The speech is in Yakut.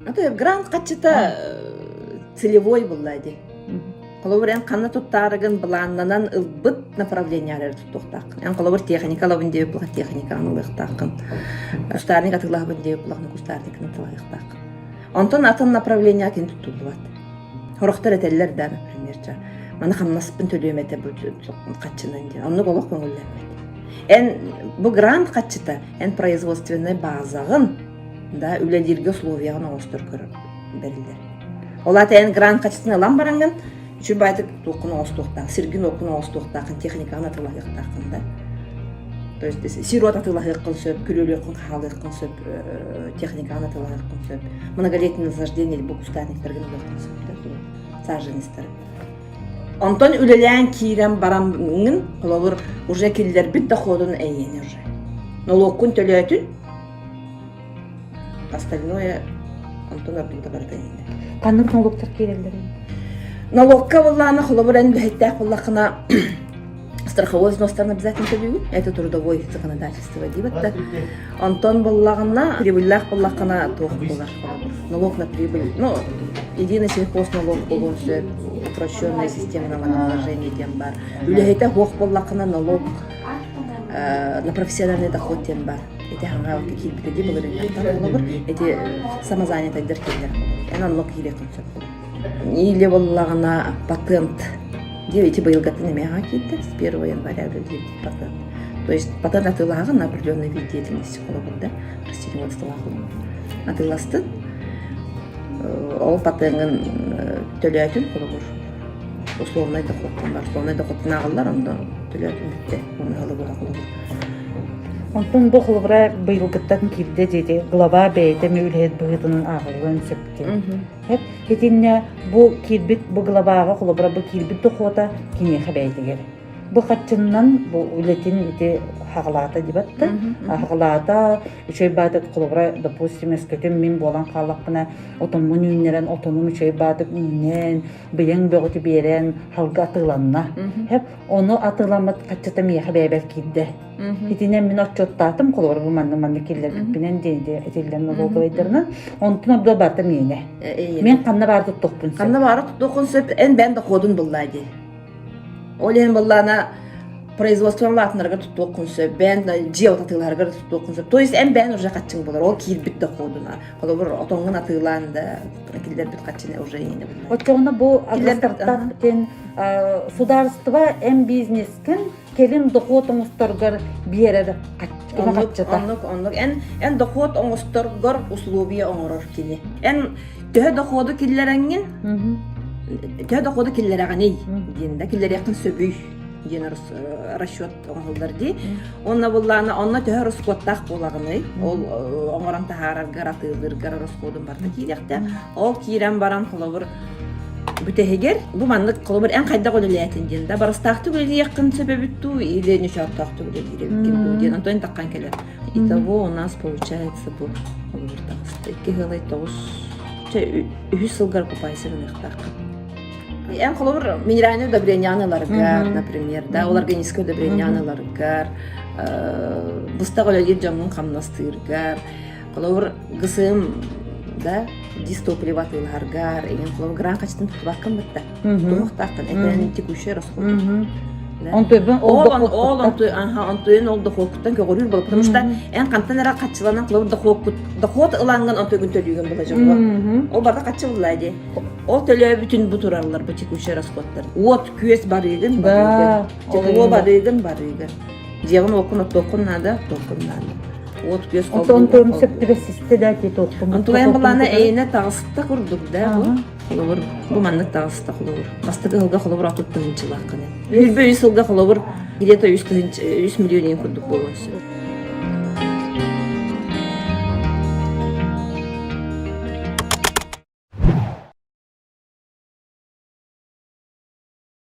Это грант хаччыта целевой булла ди. Холобур эн ханна туттаарыгын былааннанан ылбыт направлениялары туттуохтааххын. Эн холобур техника ылабын диэбит булаха техниканы ылыахтааххын. Кустарник атыылаһабын диэбит булахына кустарникын атыылаһыахтааххын. Онтон атын направление кини туттуллубат. Сорохтор этэллэр да, например, маны хамнаспын төлүөм этэ бу хаччынан диэн. Оннук олох көҥүллэммэт. Эн бу грант хаччыта эн производственнай базаҕын да үлэлииргэ условияҕын оҥостор бэриллэр. Ол аата эн грант хаччытын ылан бараҥҥын үчүгэй баайтык туоххун оҥостуохтаах, сиргин-уоккун оҥостуохтааххын, техникаҕын атыылаһыахтааххын да. То есть сир-уот атыылаһыаххын сөп, күрүөлүөххүн, хаалыаххын сөп, техникаҕын атыылаһыаххын сөп. Многолетнее насаждение либо кустарниктаргын ылыаххын сөп да, саженецтары. Онтон үлэлээн киирэн бараҥҥын, холобур, уже киллэрбит доходун эйиэнэ уже. Нолуоккун төлөөтүн, Остальное онтон ордугута барыта иннэ. Ханнык налогтар киирэллэрий? Налогка буоллаҕына, холобур, эн үлэһиттээх буоллаххына, страховой взностарын обязательно төлүүгүн. Это трудовой законодательство диибит да. Онтон буоллаҕына, прибыльлаах буоллаххына туох буолар холобур. Налог на прибыль, ну, единый сельхозналог буолуон сөп, упрощенная система налогообложения диэн баар. Үлэһитэ суох буоллаххына налог на профессиональный доход диэн баар. Ити хаҥаалыкка киирбитэ дии былырыыҥҥаттан холобур ити самозанятайдар киирдэр эн оннук киириэххин сөп или буоллаҕына патент дии ити быйылгаттан эмиэ аҕа киирдэ с 1 января үлэлиир патент то есть патент атыылаһаҕын на определенный вид деятельности холобур да растениеводстволаах атыыластын ол патеҥҥын төлөөтүн холобур условнай дохуоттан бар условнай дохуоттан ааҕыллар онно төлөөтүн бүттэ уонна ыалы быһа холобур Онтон бу холобура быйылгыттан киирдэ диэти глава бэйэтэ эмиэ үлэһит быһыытынан ааҕыллыан сөп диэн. Итиннэ бу киирбит бу главаҕа холобура бу киирбит дохуота киниэхэ бэйэтигэр. Бу хаччыннан бу үлэтин ити хаҕалаата дибат да хаҕалаата үчүгэй баатык холобура допустим өскөтүн мин буолан хааллахпына отоммун үүннэрэн отонум үчүгэй баатык үүнэн быйаҥ бөҕөтү биэрэн халга атыыланна. Ону атыыламмыт хаччыта миэхэ бэйэбэр киирдэ. Итинэн мин отчуоттаатым, холобура бу манна манна киллэрбиппинэн диэн этиллэн налоговайдарынан. Онтун ордуга барыта миэнэ. Мен ханна баар туттуохпун сөп. Ханна баары туттуоххун сөп, эн бэйэн доходун буллаа дии. Ол иһин буллаана производство улаатынарга туттуоххун сөп, бэйэн дьиэ атыылаһаргар туттуоххун сөп. То есть эн бэйэн уже хаччыҥ булар, ол киирбит доходуна. Холобур, отоҥҥун атыылаан да киллэрбит хаччыны уже иҥинэ буллаа. Оччоҕуна бу агростартап диэн судаарыстыба эн бизнескин кэлин дохуот оҥосторгор биэрэр хаччыта. Оннук, оннук. Эн, эн дохуот оҥосторгор условия оҥорор кини. Эн төһө доходу киллэрэҥҥин, төһө доходу киллэрэҕиний диэн да киллэриэххин сөбүй диэн расчет оҥоһуллар дии. Онно буллаана онно төһө ороскуоттаах буолаҕыный? Ол оҥорон таһаараргар, атыылыыргар ороскуотун барыта киириэхтээх. Ол киирэн баран холобур бүтэһигэр бу маннык холобур эн хайдах үлэлээтин диэн да барыстаахтык үлэлиэххин сөп эбит дуу или нөчөөттөөхтүк үлэлиир эбиккин дуу диэн онтон таххан кэлэр. Итого у нас получается бу холобур таҕыста икки ыалай тоҕус чэ үһүс сылгар купайся гыныахтааххын. Эн холобур минеральное удобрение ыларгар, например, да, ол органическое удобрение ыларгар, быстах үлэлиир дьоҥҥун хамнастыыргар, холобур ГСМ да дистопливо атыылаһаргар, эҥин холобур гран хачытын тутубаккын бытта. Туһахтааххын этэн текущий расход. Онтуйбун ол ол онтуйун ол дохуоккуттан көҕүрүүр буолар, потому что эн хантан эрэ хаччыланан холобур дохуоккут дохуот ылаҥҥын онтуйгун төлүүгүн була дьоҥҥо. Ол барыта хаччы булла дии. Ол төлөөбүтүн бу тураллар бу текущий расходтар. Уот, күөс барыыгын, барыыгын. Тепло барыыгын, барыыгын. Дьиэҕин уоккун оттуоххун наада, оттуоххун наада. Уот, күөс Онтон онтон сөп түбэсистэ да ти туохпун. Онтулайан былаана эйинэ таҕыста курдук да бу. Холобур, бу маннык таҕыста холобур. Бастакы сылга холобур 60 тыһыынчалааххын. Сүүрбэ үс сылга холобур где-то 3 миллион курдук буолуон сөп.